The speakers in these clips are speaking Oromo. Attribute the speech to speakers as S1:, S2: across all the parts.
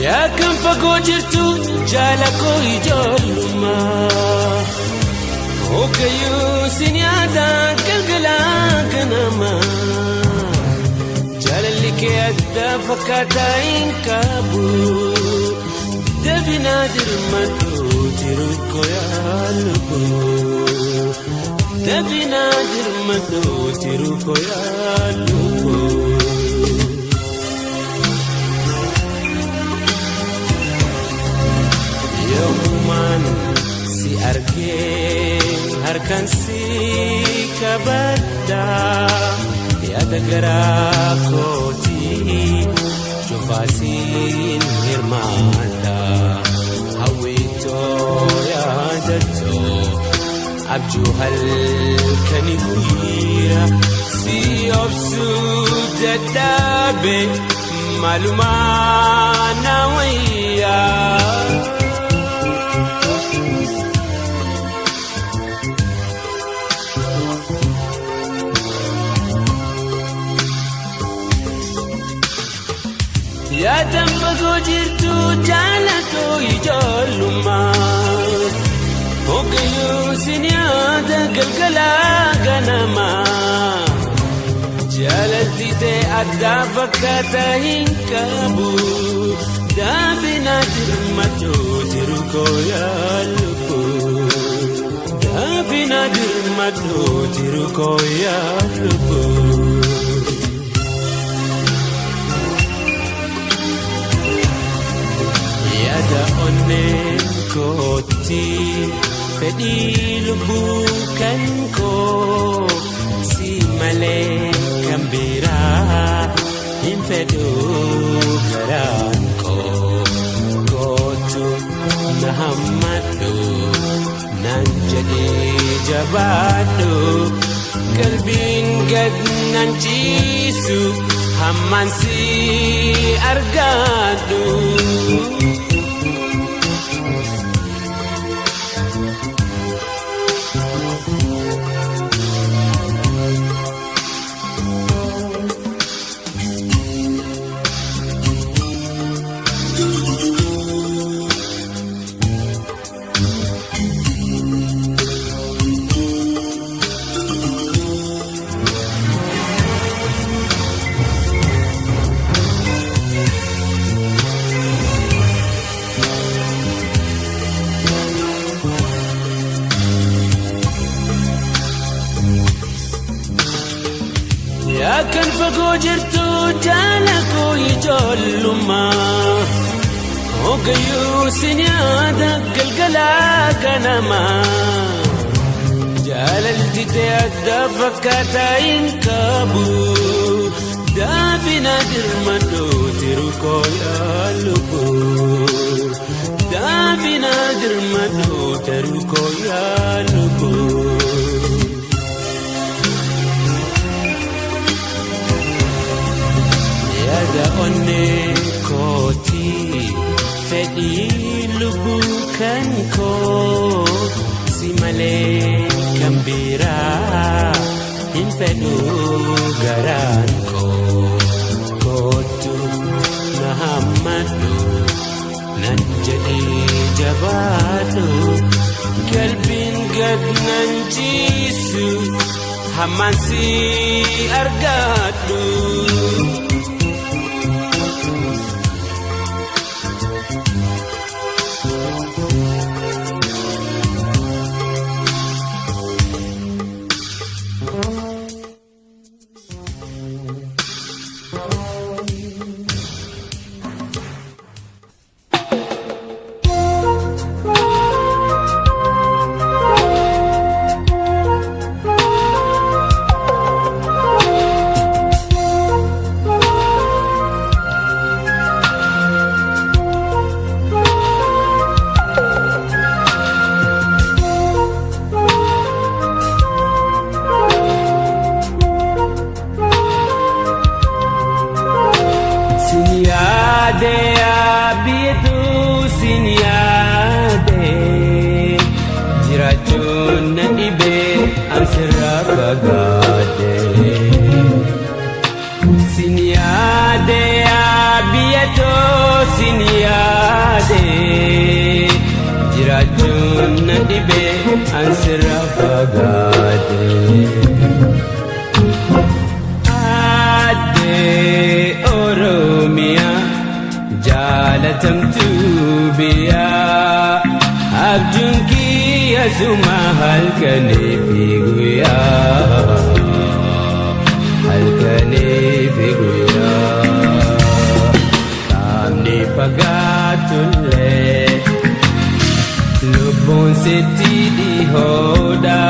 S1: Yaa kan fagoo jirtu jaala koo ijoollummaa Hoggayyuu sin yaada galgalaa ganamaa Jaalalli kee adda fakkaataa hin qabu Dabinaa dirmadhu jiru koo yaa lubbu Dabinaa dirmadhu jiru koo yaa lubbu. Yoomumaan si argee harkaan si kabadda yaada garaa kootii cufaasiin hirmaadha hawwiitoo yaadatoo abjuu halkanii guyyaa si obsuu dadhabe maalumaa na wayyaa. Yaadan fagoo jirtu jaalatoo ijoollummaa Hoggayyuu sin yaada galgalaa ganamaa Jaalalti ta'e addaa fakkaataa hin qabu Daabinaa dirmadhu jiru koo yaa lubbu Daabinaa dirmadhu jiru koo yaa lubbu. Yaada onnee kootti fedhii lubbuu kan koo si malee kan biraa hin fedhu garaan koo kootu na hammadhu naan jedhee jabaadhu qalbiin gad nan ciisu hammaan si argadhu. Yaa kan fagoo jirtu jaala koo ijoollummaa Hoggayyuu sin yaada galgalaa ganamaa Jaalalti ta'e adda fakkaataa hin qabu Daabinaa dirmadhu jiru koo yaa lubbu Daabinaa dirmadhu jiru koo yaa lubbu. Yaada onnee kootii fedhii lubbuu kan koo si malee kan biraa hin fedhu garaan koo kootu na hammadhu nan jedhee jabaadhu qalbiin gad nan ciisu hammaan si argadhu. na dhibee an sirraa fagaate. Addee Oromiyaa jaalatamtuu biyyaa abjuun kiyya suma halkanii fi guyyaa halkanii fi guyyaa qaamni fagaatullee lubbuun sitti dhihoodha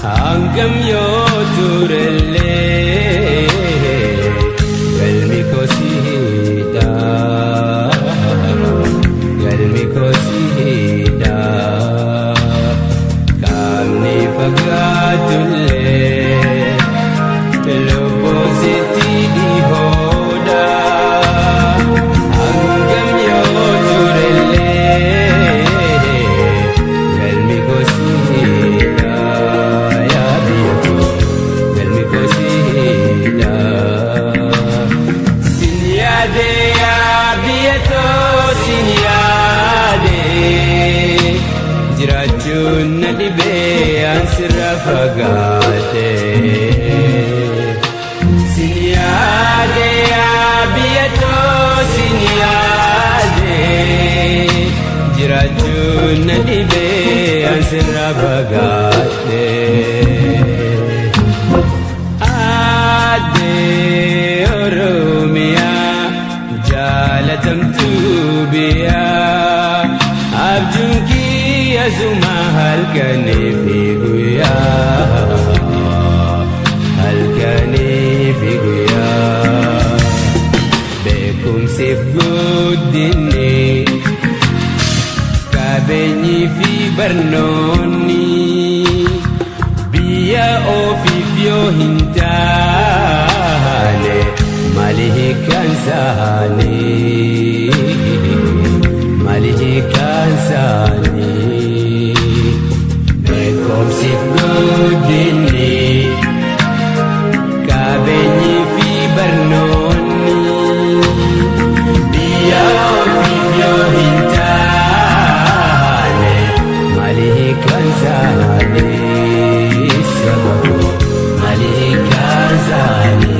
S1: hangam yoo turellee galmi koo siidha galmi koo siidha qaamni fagaatullee lubbuun sitti dhihoodha hangam yoo turellee galmi koo siidha yaa biyya koo galmi koo siidha. Sin yaade yaa biyya too sin yaade jiraachuun na dhibee an sirraa fagaate. Sin yaade yaa biyya too sin yaade jiraachuun na dhibee an sirraa fagaate. Addee Oromiyaa jaalatamtuu biyyaa abjuun kiyya suma halkanii fi guyyaa halkanii fi guyyaa beekumsiif guddinni qabeenyi fi barnoonni biyya ofiif yoo hin taane maali hiikkaan isaanii maali hiikkaan isaanii beekumsiif guddinni qabeenyi fi barnoonni biyya ofiif yoo hin taane maali hiikkaan isaanii saba koo maali hiikkaan isaanii.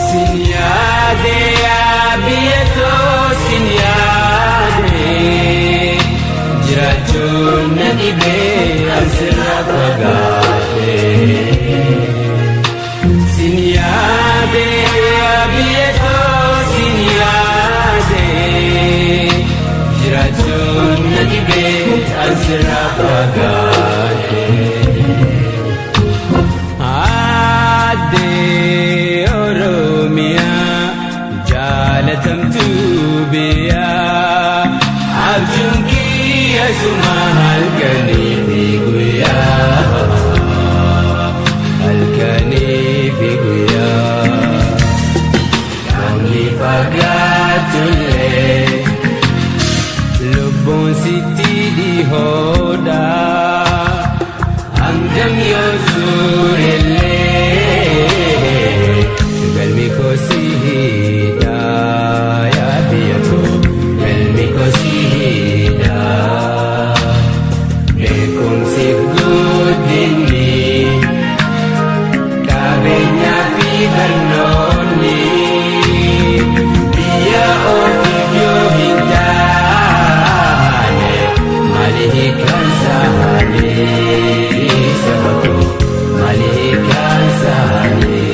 S1: Sin yaade yaa biyya too sin yaade jiraachuun na dhibee an sirraa fagaate. Sin yaade yaa biyya too sin yaade jiraachuun na dhibee an sirraa fagaate. Addee Oromiyaa jaalatamtuu biyyaa abjuun kiyya suma halkanii fi guyyaa halkanii fi guyyaa qaamni fagaatullee lubbuun sitti dhihoodha hangam yoo turellee galmi koo siidha yaa biyya koo galmi koo siidha beekumsiif guddinni qabeenyaa fi barnoonni biyya ofiif yoo hin taane maali hiikkaan isaanii saba koo maali hiikkaan isaanii.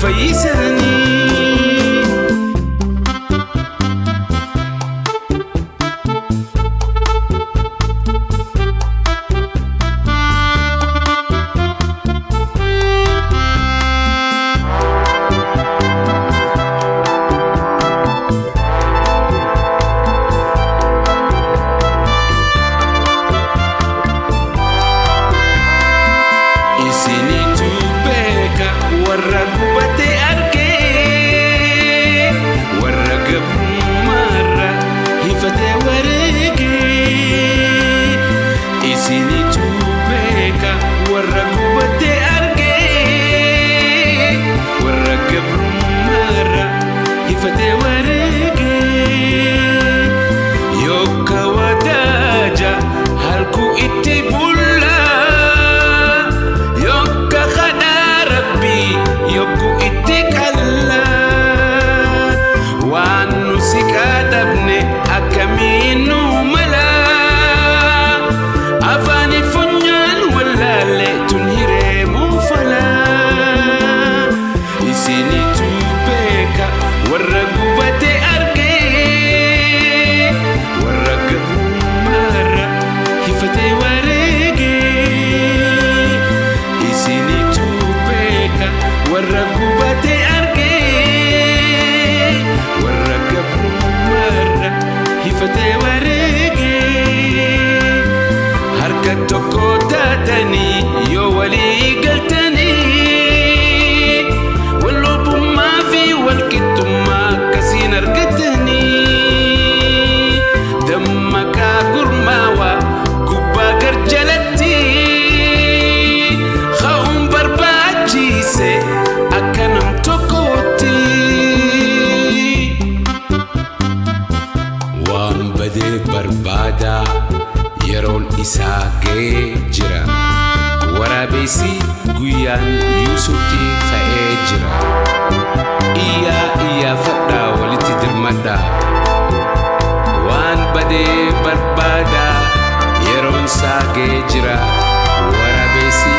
S1: Fayyisanii. Isinitu beeka warra gubate argee, warra gabrummaarra hifatee wareegee. Isinitu beeka warra gubate argee, warra gabrummaarra hifatee wareegee. Yooka wadaaja halkuu itti bullaa, yooka kadhaa rabbii yogguu itti qallaa. Waan nu si qaadabne akkamiin nu malaa, afaani funyaan wallaalle tun hireemuu falaa. Isinitu beeka warra gubate argee, warra gabrummaarra hifatee wareegee. Isinitu beeka warra gubate argee, warra gabrummaarra hifatee wareegee. Harka tokko taatanii yoo walii galtanii, wal-lubbummaa fi wal-qixxummaa akkasiin argatanii. Dammaqaa gurmaawaa gubbaa gar jalatti ka'uun barbaachise akka nam tokkootti. Waan badee barbaadaa yeroon isaa ga'ee jira. Waraabessi guyyaan Yuusutti ka'ee jira. Iyyaa iyyaafadhaa walitti dirmadhaa. Waan badee barbaadaa yeroon isaa ga'ee jira. Waraabessi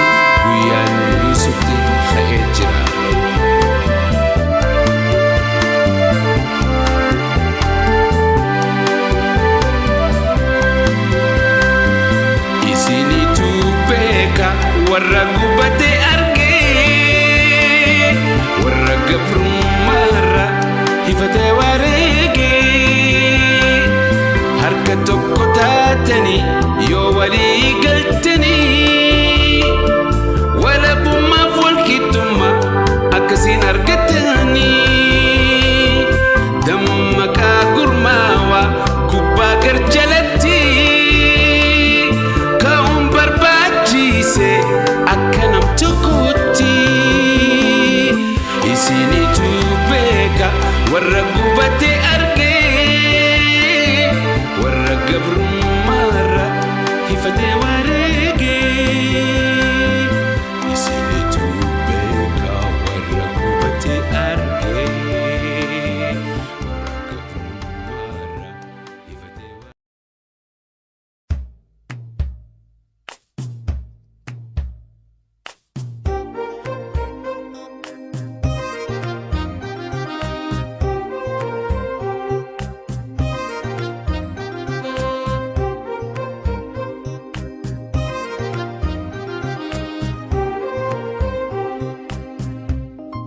S1: guyyaan Yuusutti ka'ee jira. Isinitu beeka warra gubate argee, warra gabrummaarra hifatee wareegee. Harka tokko taatanii yoo walii galtanii, walabummaaf walqixxummaa akkasiin argatanii. Dammaqaa gurmaawaa gubbaa gar jalatti ka'uun barbaachise akka nam tokkootti. Isinitu beeka warra gubate argee, warra gabrummaarra hifatee wareegee. Isinitu beeka warra gubate argee, warra gabrummaarra hifatee wareegee.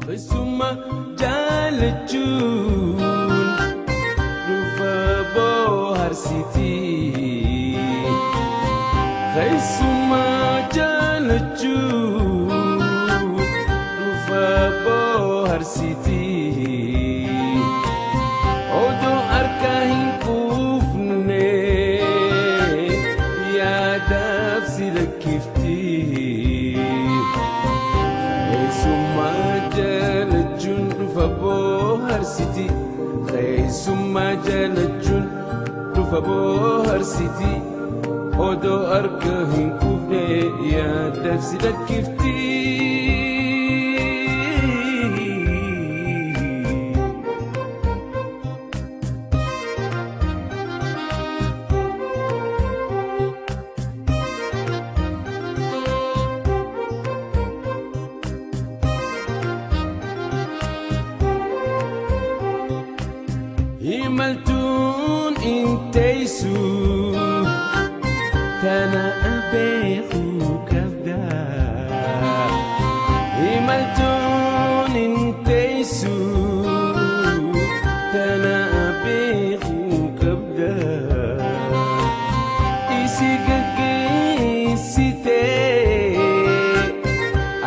S2: Keessuma jaalachuun dhufa bohaarsiti. Keessuma jaalachuun dhufa bohaarsiti. Odoo harka hin quufne yaadaaf si lakkifti. Keessummaa jaalachuun dhufa bohaarsiti. Keessummaa jaalachuun dhufa bohaarsiti. Odoo harka hin quufne yaadaaf si lakkifti. Imaltuun inteessu tana beekuu qabda. Imaltuun inteessu tana beekuu qabda. Isi gaggeessitee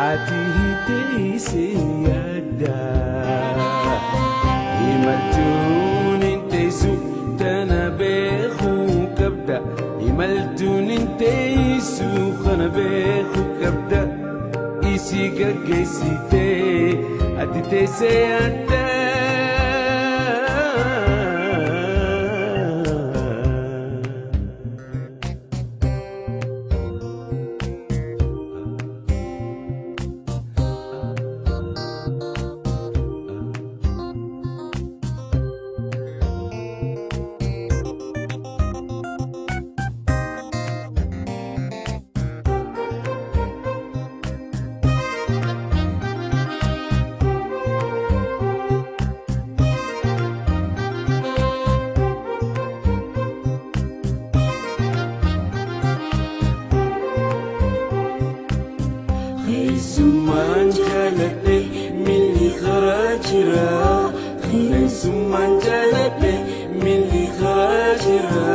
S2: ati teessee yaadda. Imaltuun inteessu tana beekuu qabda. Imaltuun inteessu kana beekuu qabda. Isi gaggeessitee ati teessee yaadda. Keessummaan jaaladhe milli karaa jira. Keessummaan jaaladhe milli karaa jira.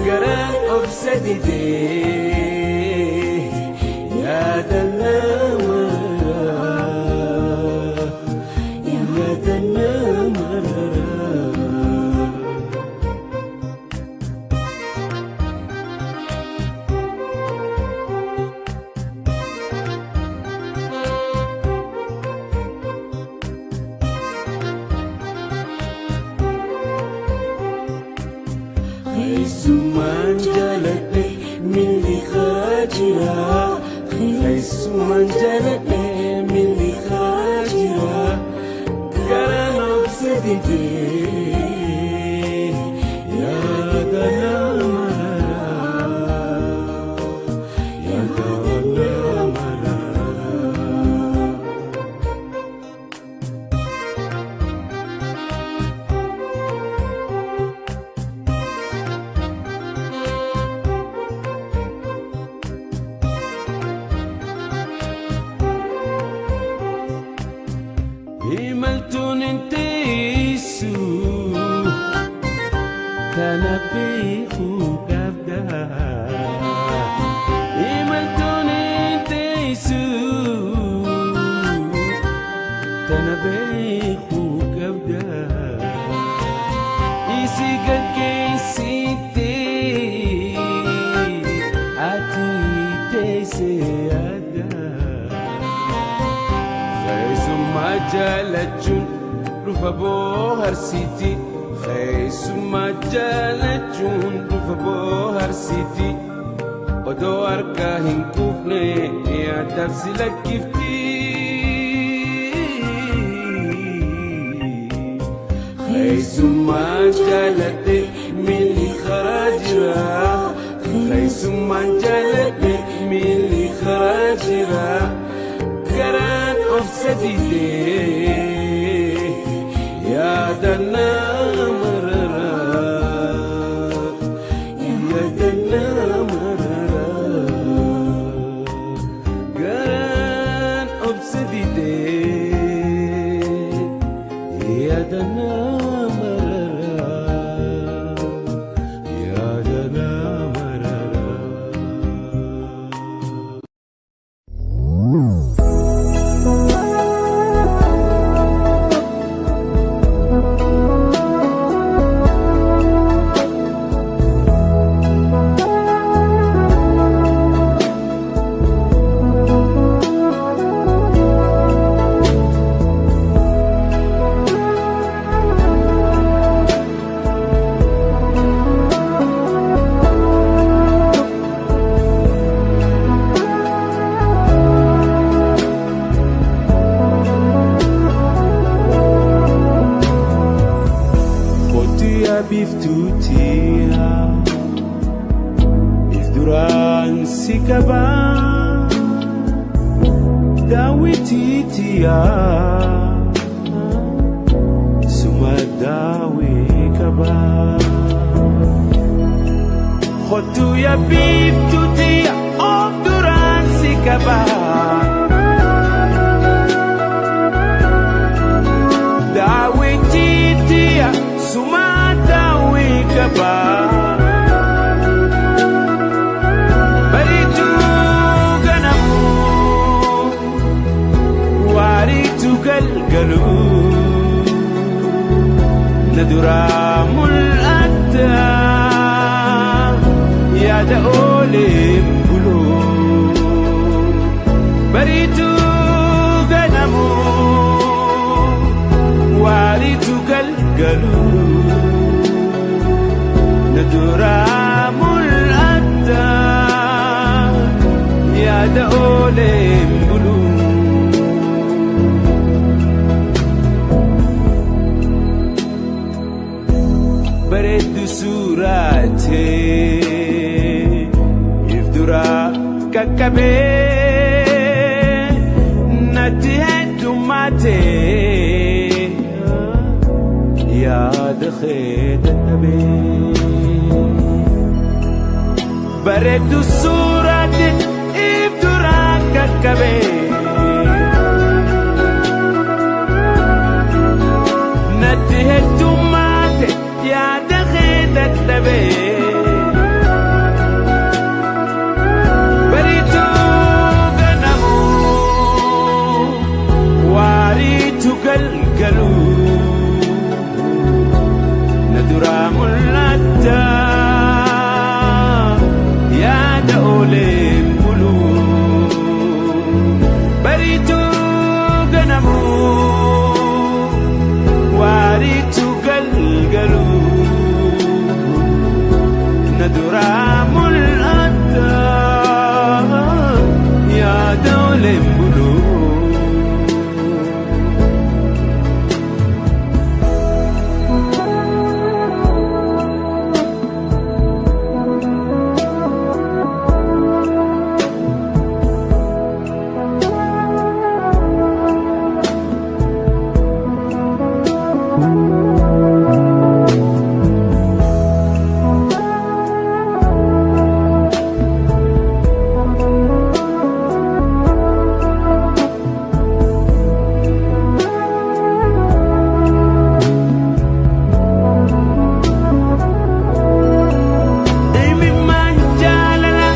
S2: Garaan obsa didee yaada nama yaada nama. Keessummaan jaaladhe milli karaa jira. Keessummaan jaaladhe milli karaa jira. Garaan obsa didee yaada nama yaada nama. Imaltuun inteessu tana beekuu qabda. Imaltuun inteessu tana beekuu qabda. Isi gaggeessitee ati teessee yaadda. Keessummaa jaalachuun dhufa booharsiti. Keessummaa jaalachuun dhufa booharsiti. Odoo harkaa hin kuufne yaadaaf si lakkifti. Keessummaan jaaladhe milli karaa jira. Keessummaan jaaladhe milli karaa jira. Garaan obsa didee yaada nama rara yaada nama rara. Garaan obsa didee yaada nama rara yaada nama rara. Ya biiftuuti of duraan si qaba. Daawwitiitiya sumaa daawwii qaba. Bariituu ganamuu waariitu galgaluu na duraa mul'ata yaada ooleen buluu. Bariituu ganamuu waariitu galgaluu na duraa mul'ata yaada ooleen buluu. Bareeddu suuraatee if duraa qaqqabee natti heddummaatee yaada kee dadhabee. Bareeddu suuraatee if duraa qaqqabee natti heddummaate yaada kee dadhabee. Bariituu ganamuu waariitu galgaluu na duraa mul'ata yaada ooleen buluu. Bariituu ganamuu waariitu galgaluu na duraa mul'ata yaada ooleen buluu. Imimmaan jaalala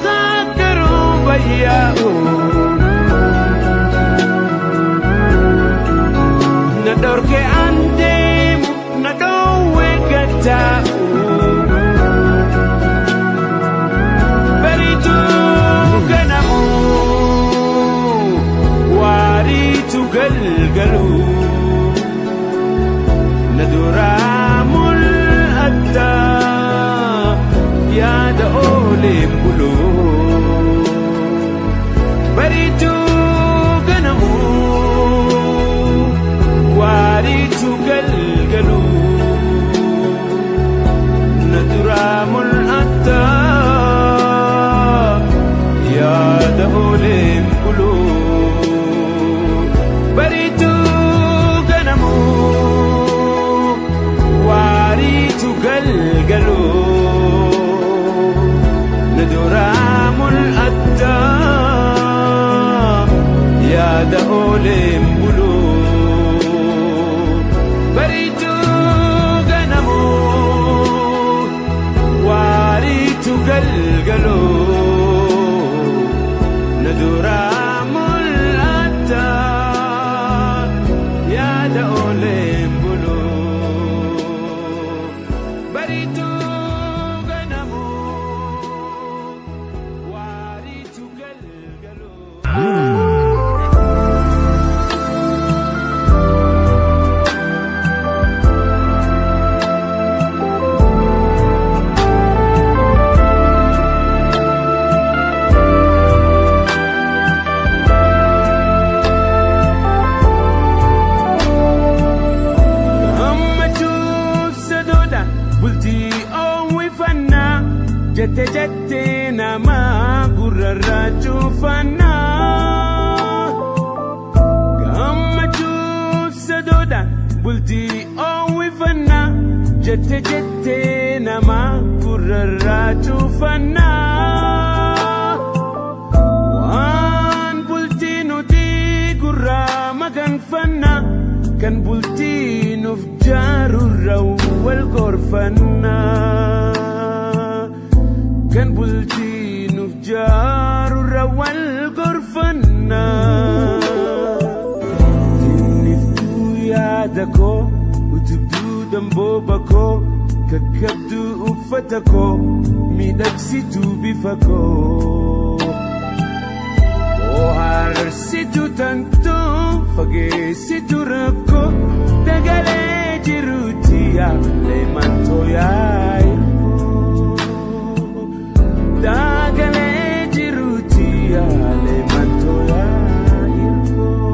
S2: kakkaruu bayyaa'u. Na dhorke an deemu na dhoowwe gataa'u. Bariituu ganamuu waariitu galgaluu na duraa mul'ata yaada ooleen buluu. Bariituu ganamuu waariitu galgaluu na duraa mul'ata yaada ooleen buluu. Bariituu ganamuu waariitu galgaluu na duraa mul'ata yaada ooleen buluu. Bariituu ganamuu waariitu galgaluu na duraa mul'ata yaada ooleen buluu. Bariituu ganamuu waariitu galgaluu. Gammachuu sadoodha bultii oowwifannaa jette jette nama gurrarraa cuufannaa. Gammachuu sadoodha bultii oowwifannaa Jette jette nama gurrarraa cufannaa. Waan bultii nuti gurraa maganfanna kan bultii nuuf jaarurra wal gorfannaa. Kan bultii nuuf jaarurra wal gorfannaa. Tinniftuu yaada koo utubduu dambooba koo kakkabduu uffata koo miidhagsituu bifa koo. Bohaarsituu tantoo fageessituu rakkoo dagalee jiruuti yaalee mantoo yaa'irkoo. Dagalee jiruuti yaalee mantoo yaa'irkoo.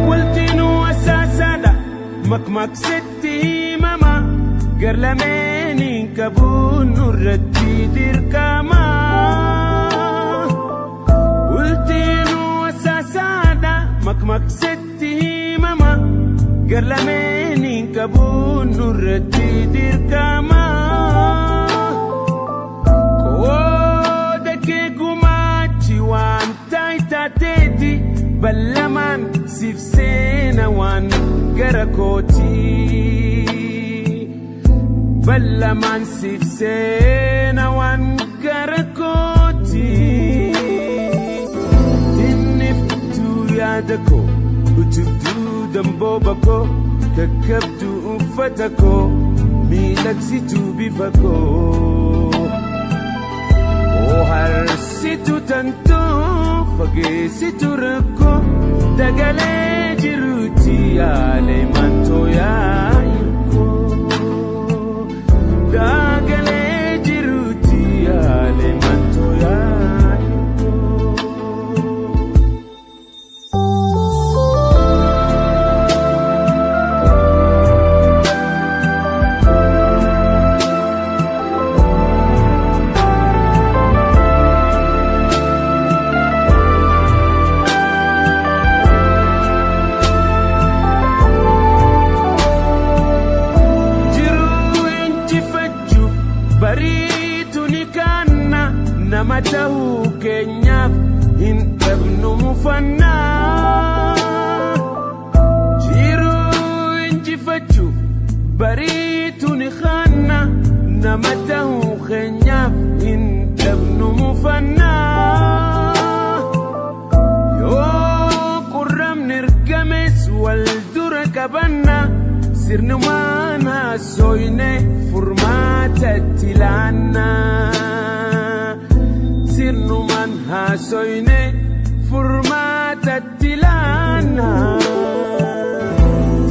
S2: Waltinuu asaasaadha makmaqsetti himama garlameeniin qabuun nurratti dirqama. Waltinuu asaasaadha makmaqsetti himama garlameeniin qabuun nurratti dirqama. Qooda kee gumaachi waan taayitaateeti ballamaan siif seena waan gara kooti. Ballamaan siif seena waan gara kooti. Tinniftuu yaada koo utubduu dambooba koo kakkabduu uffata koo miidhagsituu bifa koo. Bohaarsituu tantoo fageessituu rakkoo dagalee jiruuti yaalee mantoo yaa'irkoo. Dagalee jiruuti yaalee mantoo yaa'irkoo. Jiruu injifachuuf bariitu ni kaanna nama ta'uu keenyaaf hin dhabnu mufannaa. Jiruu injifachuuf bariitu ni kaanna nama ta'uu keenyaaf hin dhabnu mufannaa. Yoo qurramni ergames wal dura qabanna sirnumaan haasoyne furmaata itti laanna. Sirnumaan haasoyne furmaata itti laanna.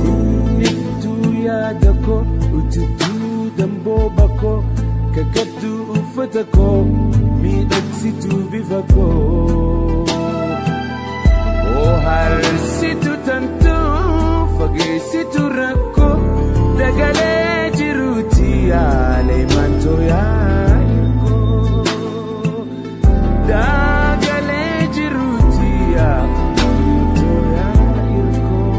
S2: Tinniftuu yaada koo utubduu dambooba koo kakkabduu uffata koo miidhagsituu bifa koo. Bohaarsituu tantoo fageessituu rakkoo dagalee jiruuti yaalee mantoo yaa'irkoo. Dagalee jiruuti yaalee mantoo yaa'irkoo.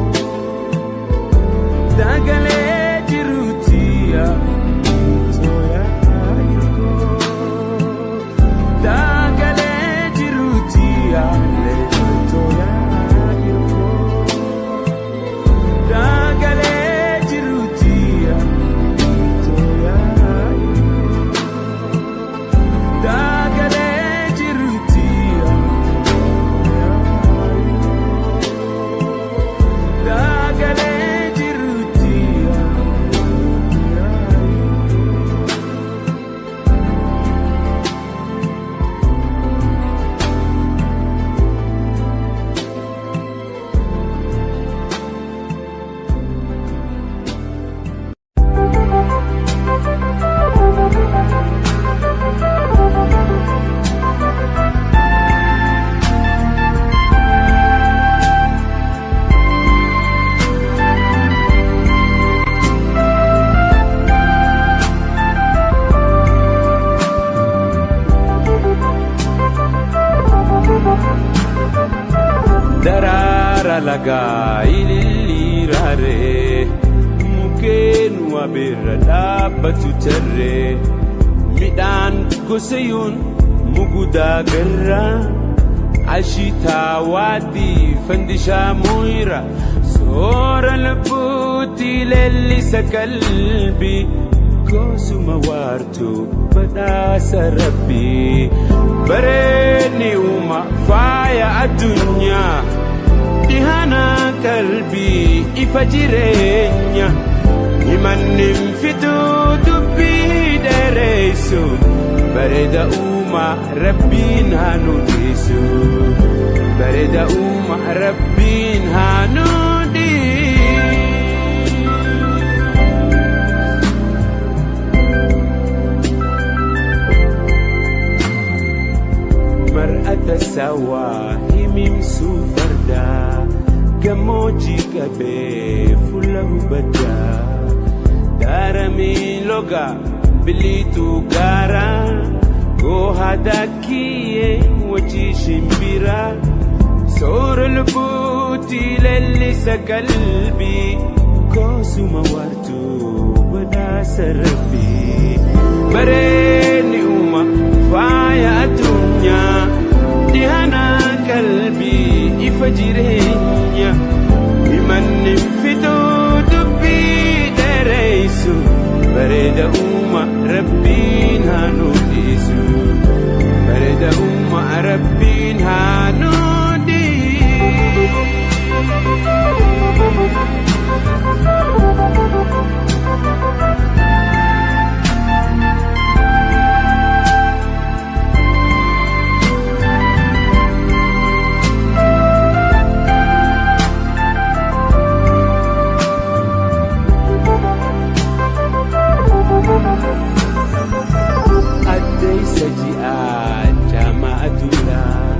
S2: Dagalee jiruuti yaalee mantoo yaa'irkoo. Dagalee jiruuti yaalee mantoo yaa'irkoo.
S1: Lagaa ililliiraaree mukkeen wabeerra dhaabbatu tarree midhaan gosayuun mugudaa garraa ashitaa waadii fandishaa muyra soora lubbuutti leellisa qalbii gosuma waartuu badhaasa rabbii bareedni uuma faaya addunyaa. Dhihana qalbii ifa jireenya himannin fituu dubbii dheeressu bareeda uumaa rabbiin haa nu dhiisu bareeda uumaa rabbiin haa nu dhiisu. Mar'ata sawaa himimsuu fardaa. Gammoojjii qabee fuula hubaddaa daaramii loga biliituu gaaraa goohaa daakiyyee wajjii shimbiraa soora lubbuutti leellisa qalbii goosuma waartuu badhaasa rabbii bareedni uuma faaya addunyaa dhihana qalbii ifa jireenya himanni fituu dubbii dheeressu bareeda uuma rabbiin haa nu dhiisu bareeda uuma rabbiin haa nu Addeessa ji'aa jaamaa aduudhaa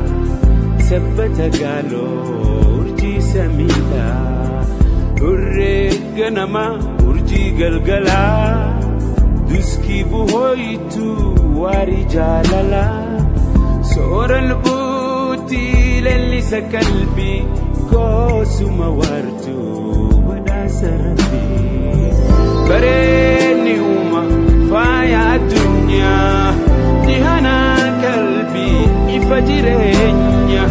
S1: sabbata gaaloo urjii samiidhaa hurree ganamaa urjii galgalaa duskii buhooyituu waarii jaalalaa soora lubbuutti leellisa qalbii goosuma waartuu badhaasa rabbii bareedni uuma faaya addunyaa dhihana qalbii ifa jireenya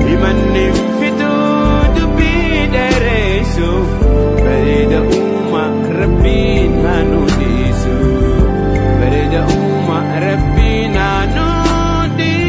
S1: himanni fituu dubbii dheeressu bareeda uuma rabbiin haa nu dhiisu bareeda uuma rabbiin haa nu dhiisu.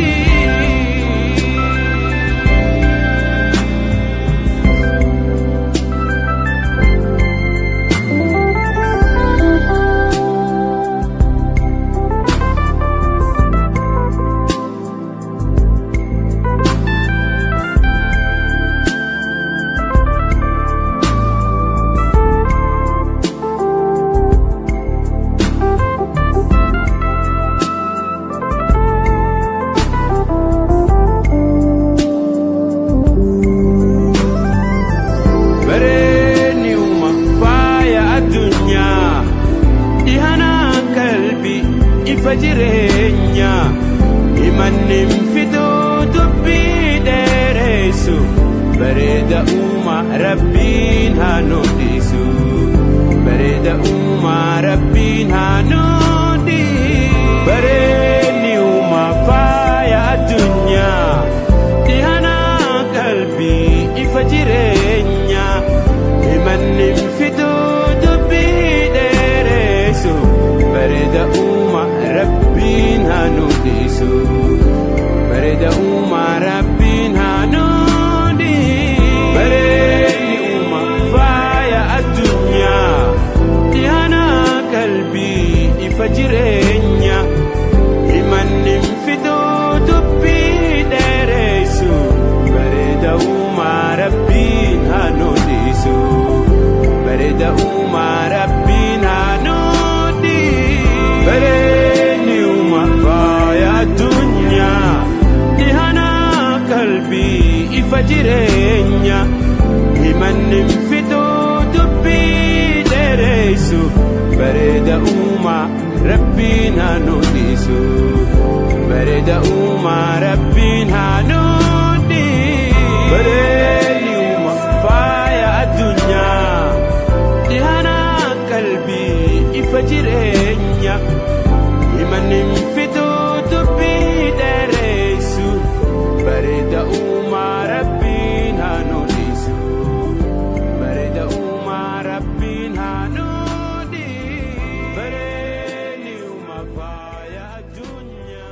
S1: Bareedni uuma faaya addunyaa dhihana qalbii ifa jireenya himanni fituu dubbii dheeressu bareeda uuma rabbiin haa nu dhiisu bareeda uuma rabbiin haa nu dhiisu bareedni uuma faaya addunyaa dhihana qalbii ifa jireenya himanni fituu dubbii dheeressu bareeda uuma rabbiin haa nu dhiisu bareeda uuma rabbiin haa nu dhiisu bareedni uuma faaya addunyaa dhihana qalbii ifa jireenya himanni fituu dubbii dheeressu bareeda uuma rabbiin haa nu dhiisu bareeda uuma rabbiin haa nu dhiisu bareedni uuma faaya addunyaa dhihana qalbii ifa jireenya himanni fituu dubbii dheeressu bareeda uuma rabbiin haa nu dhiisu bareeda uuma rabbiin haa nu dhiisu. Bareedni uuma
S2: Himannin fiduu dubbii dheeressu bareeda uumaa rabbiin haa nu dhiisu. Bareeda uumaa rabbiin haa nu dhiisu. Bareedni uumaa faaya addunyaa.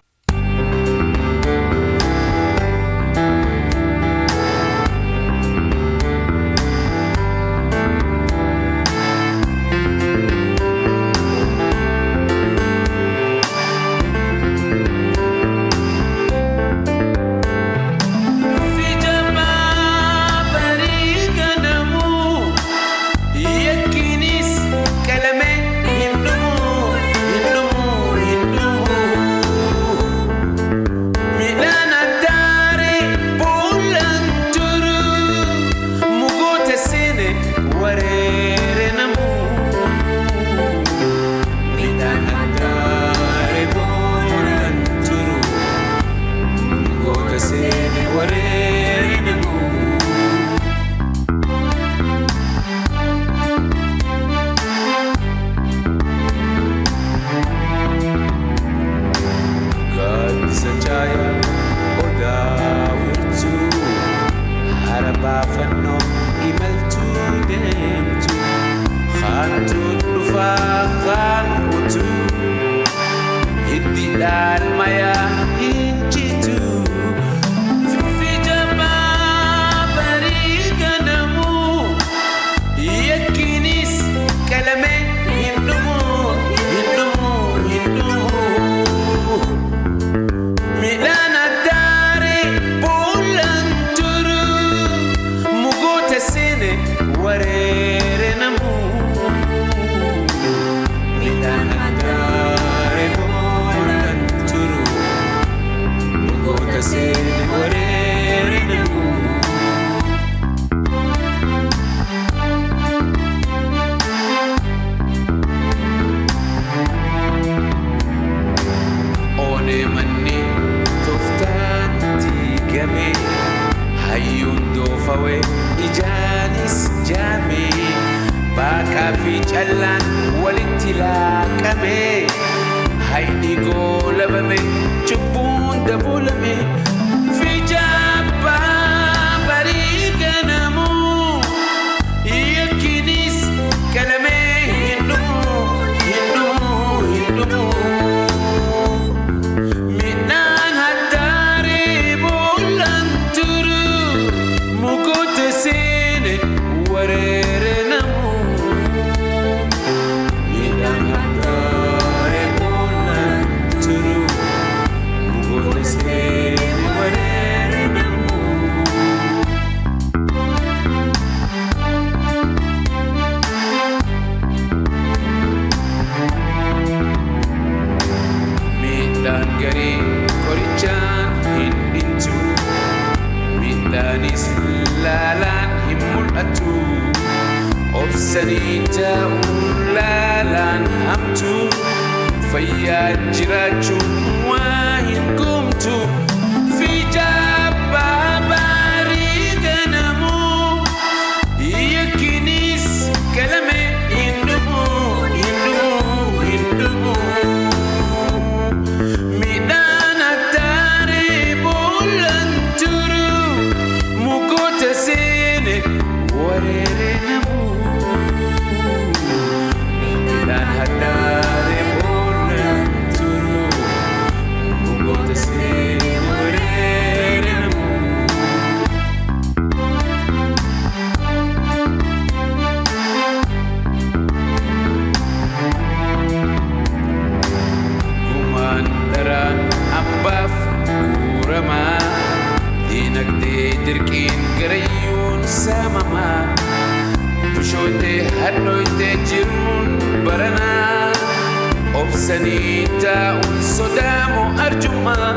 S1: Gaaddisa caayaa odaa wiirtuu hara baafannoo imaltuu deemtu haantuu dhufaa kaan utuu hiddi dhaalmayaa hin jitu. Fijamaa barii ganamuu yakkiinis qalamee hin dhumu hin dhumu hin dhumu. Midhaan addaare boollaan turu mugoota seene wareere namu. Midhaan addaare boollaan turu mugoota seene wareere namu. Oonee manni tooftaan diigame hayyuun doofawee ijaanis jaame baaqaa fi callaan walitti laaqame hayni goolabame cubbuun dabalame fijaabaa barii ganamuu yakkiinis qalamee hin dhumu hin dhumu hin dhumu. Midhaan haddaaree boollaan turu mukoota seene wareere namu. Midhaan haddaaree boollaan turu mukoota seene wareere namu. Miidhaan garii qorichaan hin dhintu miidhaanis laalaan hin mul'atu obsanii taa'uun laalaan hamtu fayyaa jiraachuun waa hin gomtu fijaabaa barii ganamuu yakkiinis qalame hin dhumu hin dhumu hin dhumu. Midhaan addaaree boollaan turu mukoota seene wareere namu. Midhaan addaaree boollaan turu mukoota seene wareere namu. Gumaan dharaan abbaaf guuramaa diinagdee dirqiin garayyuun saamamaa bushootee hadhooytee jiruun baranaa obsanii taa'uun sodaamoo arjummaa